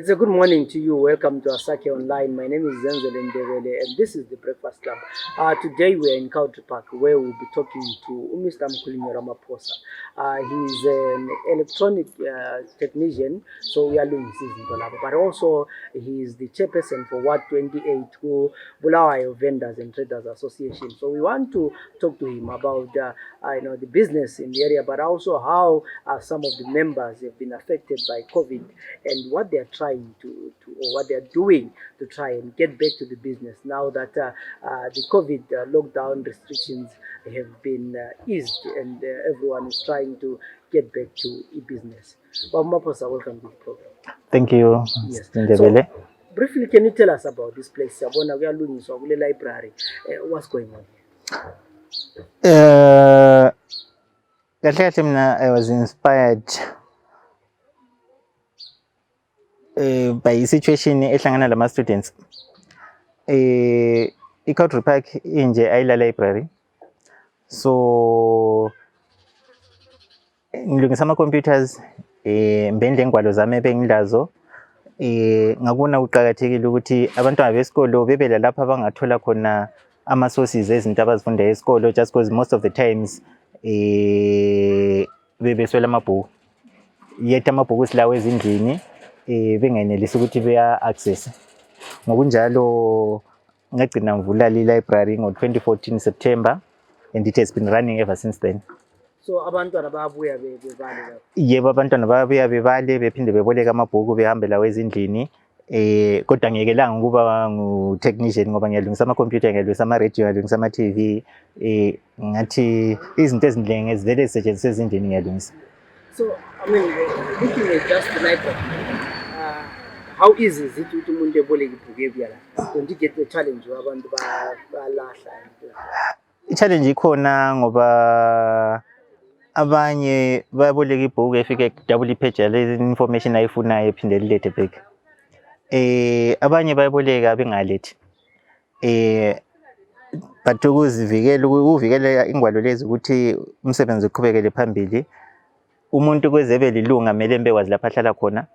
It's a good morning to you. Welcome to Asake Online. My name is Zenzele and this is the Breakfast Club. Today we are in Country Park where we'll be talking to Mr. Mkhulunyelwa Maphosa. He's an electronic technician, so we are doing season, but also he is the chairperson for Ward 28, who Bulawayo Vendors and Traders Association. So we want to talk to him about the business in the area, but also how some of the members have been affected by COVID and what they are trying to or what they are doing to try and get back to the business now that the COVID lockdown restrictions have been eased and everyone is trying to get back to business. Well, Maphosa, welcome to the program. Thank you. Yes. So, briefly, can you tell us about this place? Library. What's going on here? I was inspired by a situation ehlangana lama students. Country Park inje ayila library. So ngilungisa ama computers mbendle ingwalo zami ebengilazo. Ngakubona uqhakathekile ukuthi abantwana besikolo bebela lapha bangathola khona ama sources ezinto abazifunda esikolo, just because most of the times bebeswela amabhuku. Yet amabhuku silawo ezindlini bengenelisi ukuthi beya access. Ngokunjalo ngagcina ngivula le library ngo-2014 September and it has been running ever since then. So abantwana bayabuya bebale? Yebo, abantwana bayabuya bebale bephinde beboleka amabhuku behambela wezindlini. Kodwa ngiyekelanga ukuba ngu-technician ngoba ngiyalungisa ama-computer, ngiyalungisa ama-radio, ngiyalungisa ama-TV. Ngathi izinto ezinhlenge ezivele zisetshenziswa ezindlini ngiyalungisa. So, I mean, looking at just the library, how easy is it to umuntu eboleka ibhuku ebyala? Don't you get the challenge abantu balahla? I-challenge ikhona ngoba abanye bayaboleka ibhuku efike double page le information ayifunayo ephinde lilethe back. Abanye bayaboleka bengalethi. But ukuvikela ingwalo lezi ukuthi umsebenzi uqhubekele phambili. Umuntu kwezebe lilunga kumele mbekwazi lapha ahlala khona.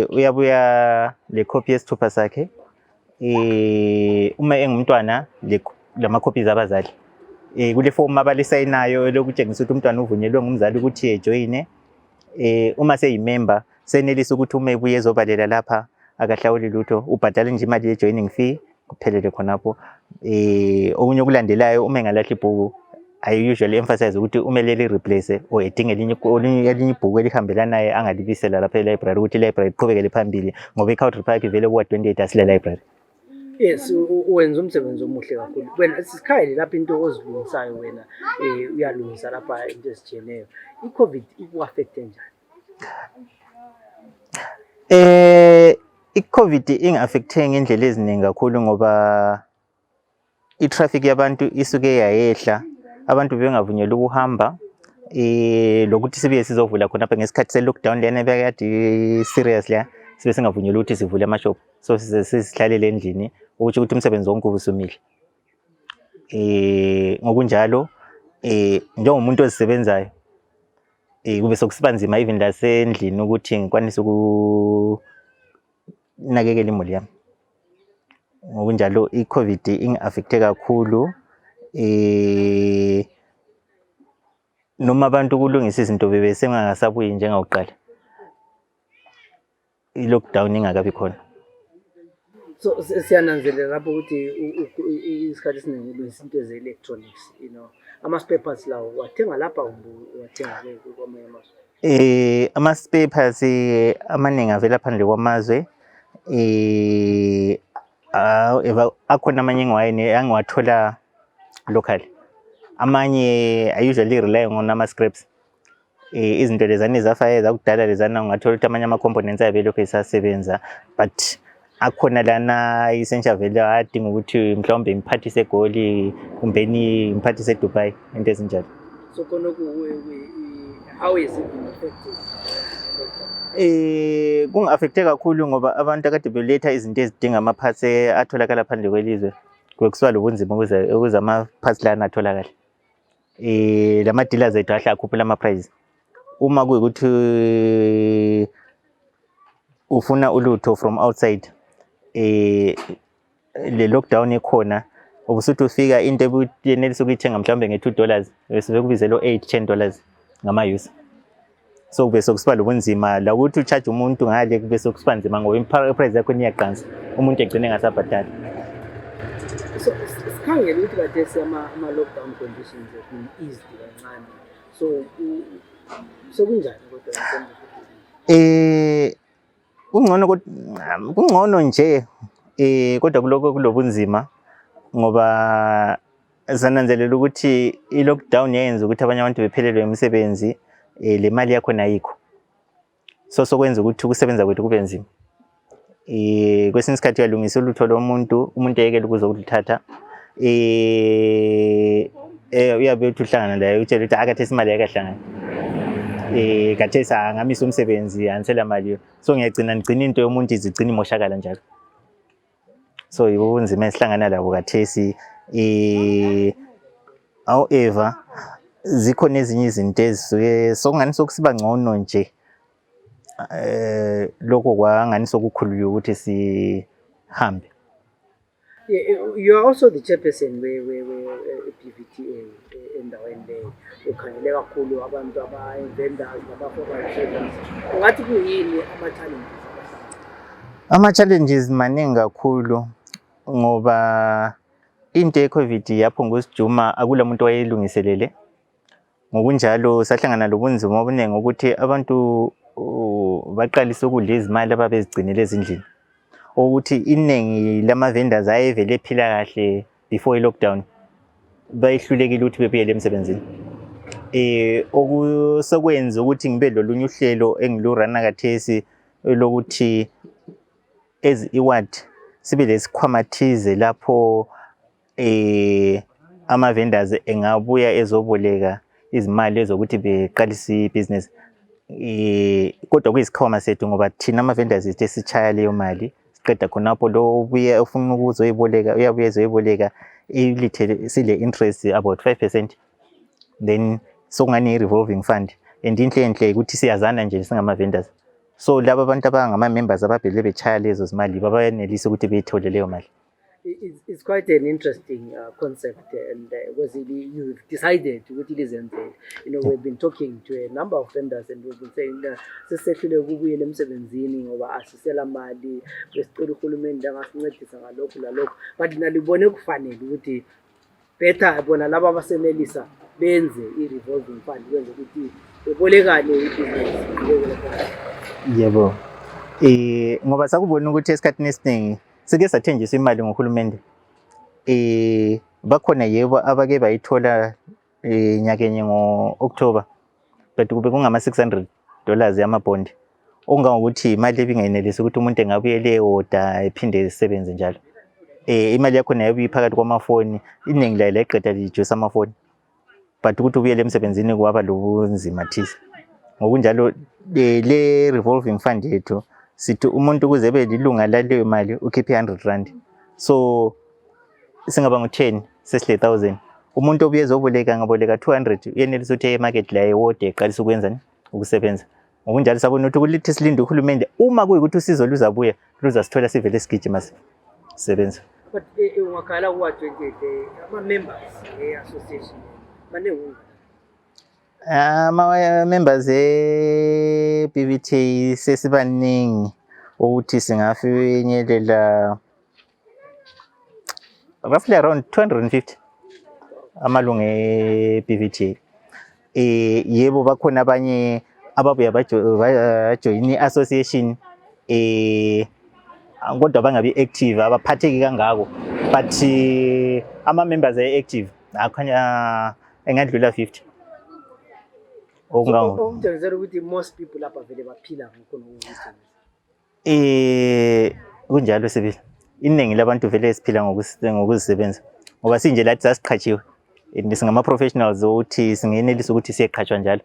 Uyabuya le copy yesithupha sakhe. Uma engumntwana lama copies abazali. Kule form abalisayinayo lokutshengisa ukuthi umntwana uvunyelwe ngumzali ukuthi ejoine. Uma seyimember senelisa ukuthi uma ebuye ezobalela lapha akahlawuli lutho, ubhadala nje imali ye joining fee kuphelele khonapho. Okunye okulandelayo uma engalahla ibhuku, I usually emphasize ukuthi umele replace or edinge elinye ibhuku elihambelana naye angalibisela lapha e-library ukuthi i-library iqhubekele phambili ngoba i-Country Park ivele kuwa 28 asile library. Yes, wenza umsebenzi omuhle kakhulu. Wena sikhayile lapha into ozilungisayo wena uyalungisa lapha into ezijeneyo. I-COVID iku-affect njani? I-COVID inga-affecte ngendlela eziningi kakhulu ngoba i-traffic yabantu isuke yayehla. Abantu bengavunyelwa ukuhamba. Lokuthi sibuye sizovula khona apha ngesikhathi se-lockdown lena bekade serious la, sibe singavunyelwa ukuthi sivule ama-shop. So sisihlalele endlini ukuthi umsebenzi wonke ubusumile. Ngokunjalo njengomuntu ozisebenzayo kube sokusiba nzima even lasendlini ukuthi ngikwanise ukunakekela imuli yami. Ngokunjalo i-COVID ingi-affecte kakhulu. Noma abantu kulungisa izinto bebesengasabuyi njengakuqala. I-lockdown ingakabi khona. So siyananzelela lapho ukuthi isikhathi esiningi ulungisa into ze-electronics, ama-spare parts lawo wathenga lapha wathenga kwamanye amazwe? Ama-spare parts amaningi avela phandle kwamazwe. Akhona amanye engiwathola local. Amanye I usually rely on ama-scraps. Izinto lezana ezafayo zakudala lezana ungathola ukuthi amanye ama-components ayebelokhu esasebenza, but akhona lana essential vele adinga ukuthi mhlawumbe ngiphathise eGoli kumbe ngiphathise eDubai into ezinjalo. So how is it affected? Kunga-affecte kakhulu ngoba abantu akade beletha izinto ezidinga ama-parts atholakala phandle kwelizwe. Kwekusiba lobunzima ukuze ama-parts lana atholakala. Lama dealers ethu ahle akhuphula ama-price. Uma kuyikuthi ufuna ulutho from outside le lockdown ekhona ubusuthi ufika into eyenelisa ukuyithenga mhlawumbe nge$2 bese bekubizela $8-10 ngama-use. So kube sokusiba lobunzima la ukuthi ucharge umuntu ngale kube sokusiba nzima ngoba iprice yakho iyaqansa umuntu egcine engasabhadali. So sikhangela ukuthi kade ama-lockdown conditions eased kancane. So kunjani kodwa kungcono nje kodwa kuloko kulobunzima ngoba sananzelela ukuthi i-lockdown yayenza ukuthi abanye abantu bephelelwe imisebenzi, le mali yakho ayikho. So sokwenza ukuthi ukusebenza kwethu kube nzima. Kwesinye isikhathi uyalungisa ulutho lomuntu, umuntu ayekele ukuzoluthatha. Uyabe uthi uhlangana naye utshela ukuthi akathesi imali yakahlangana. Kathesi angamisa umsebenzi anisela mali. So ngiyagcina into yomuntu izigcina imoshakala njalo. So yibunzima esihlangana labo kathesi. However zikhona ezinye izinto ezisuke sokungani sokusiba ngcono nje. Lokho kwangani sokukhulula ukuthi sihambe. You are also the chairperson we-PVTA endaweni leyo. Ukhangele kakhulu abantu aba-vendors naba-formal traders. Ungathi kuyini ama-challenges? Ama-challenges maningi kakhulu ngoba into ye-COVID yaphonga usijuma akula muntu wayelungiselele. Ngokunjalo sahlangana lobunzima obuningi ukuthi abantu baqalisa ukudla izimali ababezigcinele ezindlini. Ukuthi iningi lama-vendors ayevele ephila kahle before i-lockdown bayihlulekile ukuthi bebuyele emsebenzini. Okusokwenza ukuthi ngibe lolunye uhlelo engilurana kathesi lokuthi iward sibe lesikhwamathize lapho ama-vendors engabuya ezoboleka izimali ezokuthi beqalisa ibhizinesi. Kodwa kuyisikhwama sethu ngoba thina ama-vendors ethu esichaya leyo mali siqeda khonapho lo ubuye ufuna ukuzoyiboleka uyabuye ezoyiboleka sile interest about 5%. Then sokungani i-revolving fund and inhle ukuthi siyazana nje singama-vendors. So laba abantu abangama-members ababhele bechaya lezo zimali babayenelisa ukuthi beyithole leyo mali. It's quite an interesting concept, and because you've decided to utilize Zenzele. We've been talking to a number of vendors, and we've been saying, "Sesefile ukubuyela emsebenzini ngoba asisela mali, besicela uhulumeni angasincedisa ngalokho nalokho." But nalibone kufanele ukuthi better bona laba abasenelisa benze i-revolving fund kwenza ukuthi bebolekane ibhizinesi. Yebo. Ngoba sakubona ukuthi esikhathini esiningi sike sathenjiswa imali ngohulumende. Bakhona yebo abake bayithola nyakenye ngo-October, but kube kungama-$600 yamabhondi. Okungangokuthi imali ebingayenelisi ukuthi umuntu engabuyela e-order ephinde esebenze njalo. Imali yakhona yabuye phakathi kwamafoni, iningi layo layiqeda lijusa amafoni. But ukuthi ubuyele emsebenzini kwaba lobunzima thize. Ngokunjalo le revolving fund yethu sithi umuntu ukuze ebe lilunga laleyo mali ukhiphe R100. So singaba ngo-10 sesile 1000. Umuntu obuye ezoboleka ngaboleka 200 uyenelisa ukuthi e-market la ewode eqalisa ukwenzani ukusebenza. Ngokunjalo sabona ukuthi kulithi silinde uhulumende uma kuyikuthi usizo luzabuya luzasithola sivele sigijima sisebenza. But ungakhala kuwa-28 ama-members e-association maningi. Ama-members e-PVTA sesibaningi ukuthi singafinyelela roughly around 250 amalunga e-PVTA. Yebo bakhona abanye ababuya bajoyina i-association kodwa bangabi active abaphatheki kangako, but ama-members e-active akhanya engadlula 50. Okutshengisa ukuthi most people lapha vele baphila ngokhona ukusebenza. Kunjalo sibili. Iningi labantu vele esiphila ngokuzisebenza. Ngoba sinje lathi sasiqhatshiwe. Singama-professionals ukuthi singenelisa ukuthi siyeqhatshwa njalo.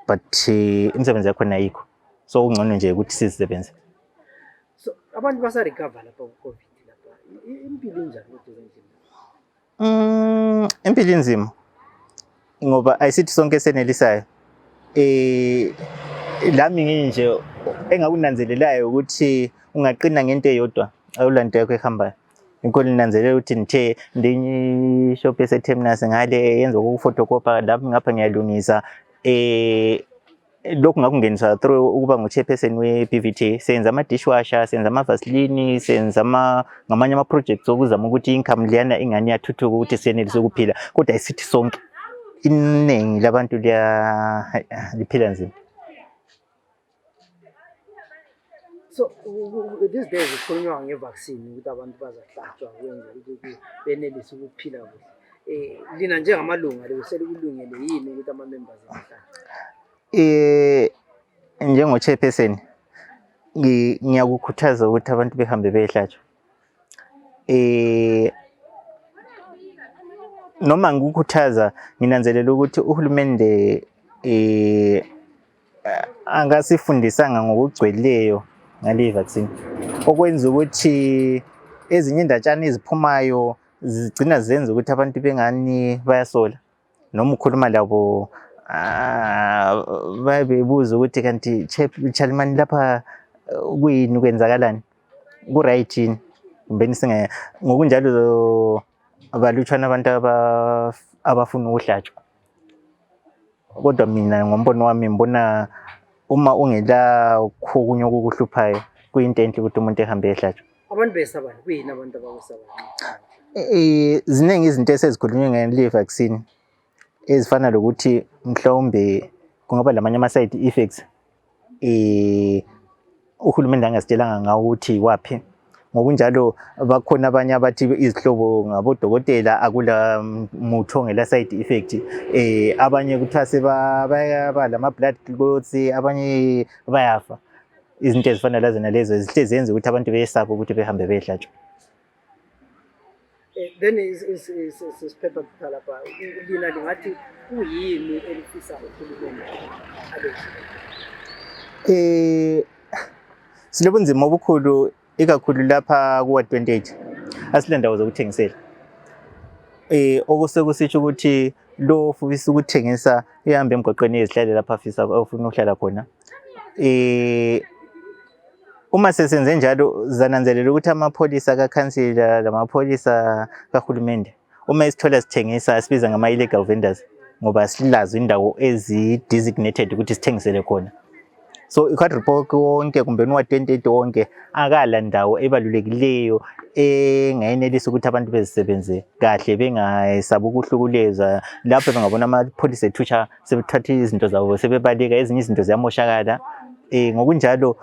But imisebenzi yakhona ayikho. So ungcono nje ukuthi sizisebenze. So abantu basa-recover lapha ku-COVID lapha. Impilo injani kodwa endlini? Impilo inzima. Ngoba ayisithi sonke senelisayo. lami nginje engakunanzelelayo ukuthi ungaqina ngento eyodwa awulanto yakho ehambayo. Inkosi ninanzelela ukuthi nithe ndenye shop eseterminus ngale yenza ukufotokopa lapho ngapha ngiyalungisa lokhu ngakungeniswa through ukuba ngu-chairperson we-BVT. Senza ama-dishwasher, senza ama-vaseline, senza ngamanye ama-projects okuzama ukuthi income liyana ingane yathuthuka ukuthi siyenelise ukuphila, kodwa isithi sonke iningi labantu liphila nzima. So these days kukhulunywa ngevaccine ukuthi abantu bazahlatshwa kwenza ukuthi benelise ukuphila kuhle. Lina njengamalunga likusele kulungele yini ukuthi ama-members bahlatshwe? Njengo-chairperson ngiyakukhuthaza ukuthi abantu behambe beyehlatshwa. Noma ngikukhuthaza nginanzelela ukuthi uhulumende angasifundisanga ngokugcweleyo ngale vaccine, okwenza ukuthi ezinye indatshana eziphumayo zigcina zenza ukuthi abantu bengani bayasola, noma ukhuluma labo bayebebuza ukuthi kanti Chalimani lapha kuyini kwenzakalani, ku-right yini, kumbeni ngokunjalo abalutshwana abantu abafuna ukuhlatshwa. Kodwa mina ngombono wami ngibona uma ungela okunye okukuhluphayo kuyinto enhle ukuthi umuntu ehambe ehlatshwa. Abantu besabani kuyini abantu abakusabani? Ziningi izinto esezikhulunywe ngale vaccine ezifana lokuthi mhlawumbe kungaba lamanye ama-side effects uhulumende angasitshelanga ngawo ukuthi waphi. Ngokunjalo bakhona abanye abathi izihlobo ngabodokotela akula muthi ongela side effect, abanye kuthiwa sebaba lama-blood clots, abanye bayafa. Izinto ezifana nalezo zihle zenze ukuthi abantu beyesaba ukuthi behambe beyehlatshwa. Then isiphepha lapha lina lingathi kuyini elifisa uhulumende abenze? Sinobunzima obukhulu ikakhulu lapha kuwa 28 asile ndawo zokuthengisela. Okusekusitsho ukuthi lo ufisa ukuthengisa ihambe emgwaqweni ezihlale lapha afisa ufuna ukuhlala khona. Uma sesenze njalo zananzelela ukuthi amapholisa kakhansila lamapholisa kahulumende uma isithola sithengisa sibiza ngama-illegal vendors ngoba silazo indawo ezi-designated ukuthi sithengisele khona. So iquadripoc wonke kumbe uwa-28 wonke akala ndawo ebalulekileyo engayenelisa ukuthi abantu bezisebenze kahle bengayesabi ukuhlukulezwa. Lapho bengabona amapholisa ethutsha sebethatha izinto zabo sebebaleka, ezinye izinto ziyamoshakala. Ngokunjalo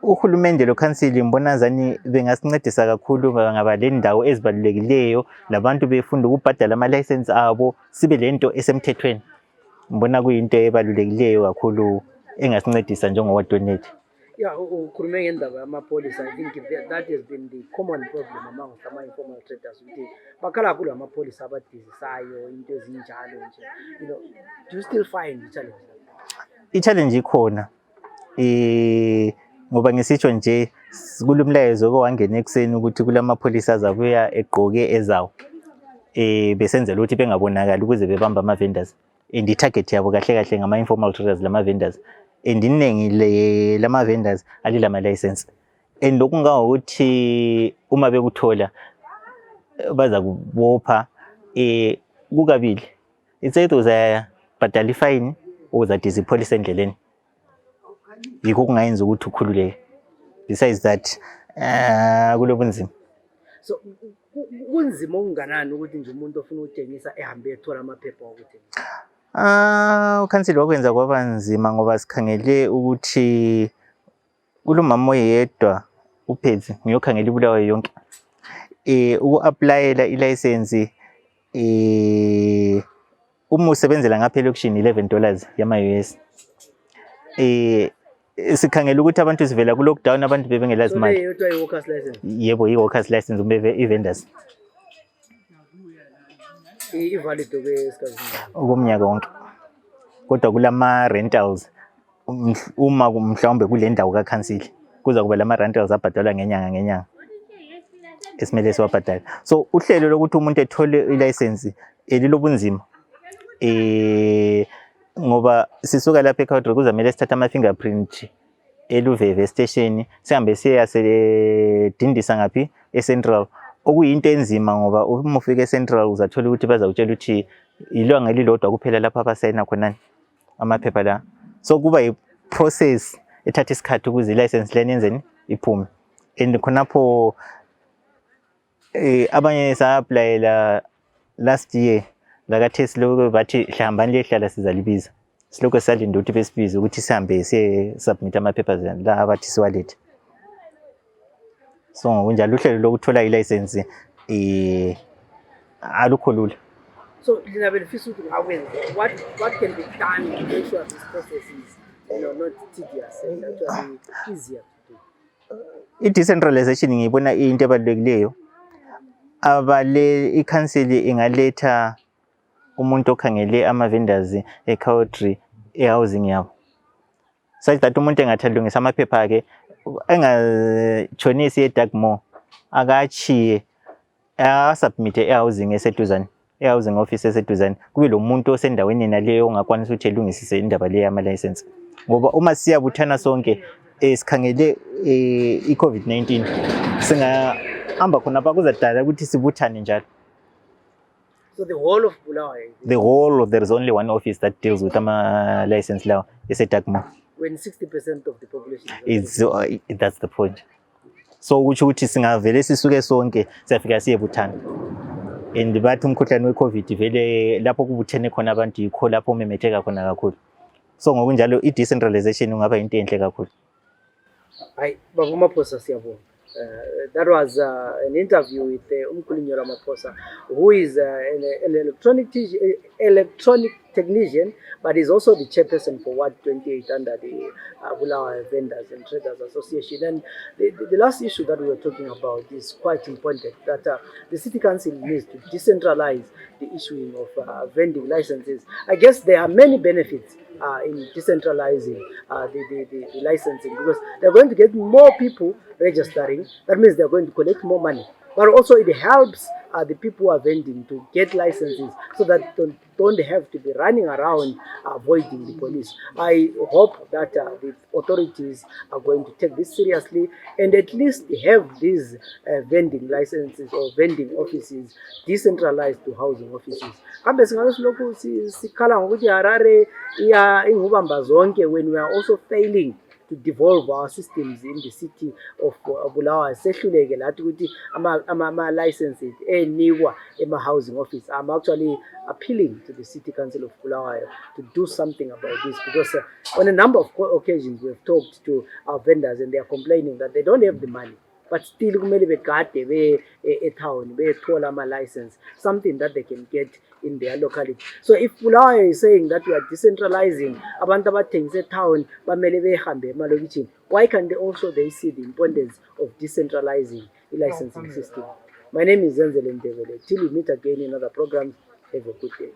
uhulumende lokhansili mbonazani bengasincedisa kakhulu ngaba le ndawo ezibalulekileyo labantu befunda ukubhadala ama-license abo, sibe lento esemthethweni. Mbona kuyinto ebalulekileyo kakhulu engasincedisa njengowa-28. Yeah, ukhulume ngendaba yamapolisa. I think that has been the common problem among ama-informal traders ukuthi bakhala kakhulu amapolisa abadizisayo into ezinjalo nje. Do you still find i-challenge? I-challenge ikhona. Ngoba ngisitsho nje kulumlayezo okowangena ekuseni ukuthi kulamapholisa azabuya egqoke ezawo besenzela ukuthi bengabonakali ukuze bebamba ama-vendors, and i-target yabo kahle kahle ngama-informal traders lama-vendors, and iningi lama-vendors alilama-license. And lokhu kungangokuthi uma bekuthola baza kubopha kukabili, it's either uzabhadala ifine uzadiza ipholisa endleleni. Yikho kungayenza ukuthi ukhululeke. Besides that kulobunzima. So kunzima okunganani ukuthi nje umuntu ofuna ukuthengisa ehambe ethola amaphepha okuthengisa? Ukhansili wakwenza kwaba nzima ngoba sikhangele ukuthi kulomama oyedwa uPhezi ngiyokhangela iBulawayo yonke. Uku-applyela i-license uma usebenzela ngapha elokishini $11 yama-US. Sikhangela ukuthi abantu sivela ku-lockdown abantu bebengela zimali. So yodwa i-workers license? Yebo, i-workers license i-vendors. I-valid okwesikhathi okomnyaka wonke. Kodwa kulama-rentals uma mhlawumbe kule ndawo kakhansili kuza kuba lama-rentals abhadalwa ngenyanga esimele siwabhadale. So uhlelo lokuthi umuntu ethole i-license lilobunzima. ngoba sisuka lapha eCountry kuzamele sithathe ama-fingerprint eLuveve station sihambe siyadindisa ngaphi eCentral, okuyinto enzima ngoba uma ufika eCentral uzathola ukuthi bazawutshela ukuthi ilanga elilodwa kuphela lapha abasayina khona amaphepha la. So kuba yi-process ethatha isikhathi ukuze i-license leni yenzeni iphume. And khonapho abanye sa-applyela last year lakathi silokhu bathi hlambani liyehlala sizalibiza, silokhu sisalinde ukuthi besibize ukuthi sihambe siye-submit ama-papers la abathi siwalethe. So ngokunjalo uhlelo lokuthola i-license alukho lula. So lina benefisa ukuthi ngakwenza what can be done to make sure this process is not tedious and actually easier to do? I-decentralization ngiyibona into ebalulekileyo. I-council ingaletha umuntu okhangele ama-vendors e-Country e-housing yabo, such that umuntu engathi alungisa amaphepha akhe engatshonisi eDagmore akachiye asubmite e-housing eseduzane, e-housing office eseduzane, kube lo muntu osendaweni naleyo ongakwanisa ukuthi elungisise indaba leyo yama-license. Ngoba uma siyabuthana sonke sikhangele i-COVID-19 singahamba khonapha kuzadala ukuthi sibuthane njalo. So the whole of Bulawayo? There is only one office that deals with license law, eseDagmore. When 60% of the population that's the point. So which singavele sisuke sonke siyafika siyebuthana. And bathi umkhuhlane we-COVID vele lapho kubuthene khona abantu yikho lapho umemetheka khona kakhulu. So ngokunjalo i-decentralization ungaba into enhle kakhulu. Hayi baba Maphosa siyabonga. That was an interview with Mkhulunyelwa Maphosa, who is an electronic technician, but is also the chairperson for Ward 28 under the Bulawayo Vendors and Traders Association. And the last issue that we were talking about is quite important, that the City Council needs to decentralize the issuing of vending licenses. I guess there are many benefits in decentralizing the licensing, because they're going to get more people registering. That means they're going to collect more money. But also it helps the people who are vending to get licenses so that they don't have to be running around avoiding the police. I hope that the authorities are going to take this seriously and at least have these vending licenses or vending offices decentralized to housing offices. Kambe singabe silokhu sikhala ngokuthi Harare ingubamba zonke when we are also failing to devolve our systems in the city of Bulawayo. Sehluleke lathi ukuthi ama-licenses enikwa ema-housing office. I'm actually appealing to the City Council of Bulawayo to do something about this, because on a number of occasions we've talked to our vendors and they are complaining that they don't have the money. But still kumele begade town bethola ama-license, something that they can get in their locality. So if Bulawayo is saying that we are decentralizing, abantu abathengisa town bamele behambe emalokitshini, why can't they see the importance of decentralizing the licensing system? My name is Zenzele. Till we meet again in other programs, have a good day.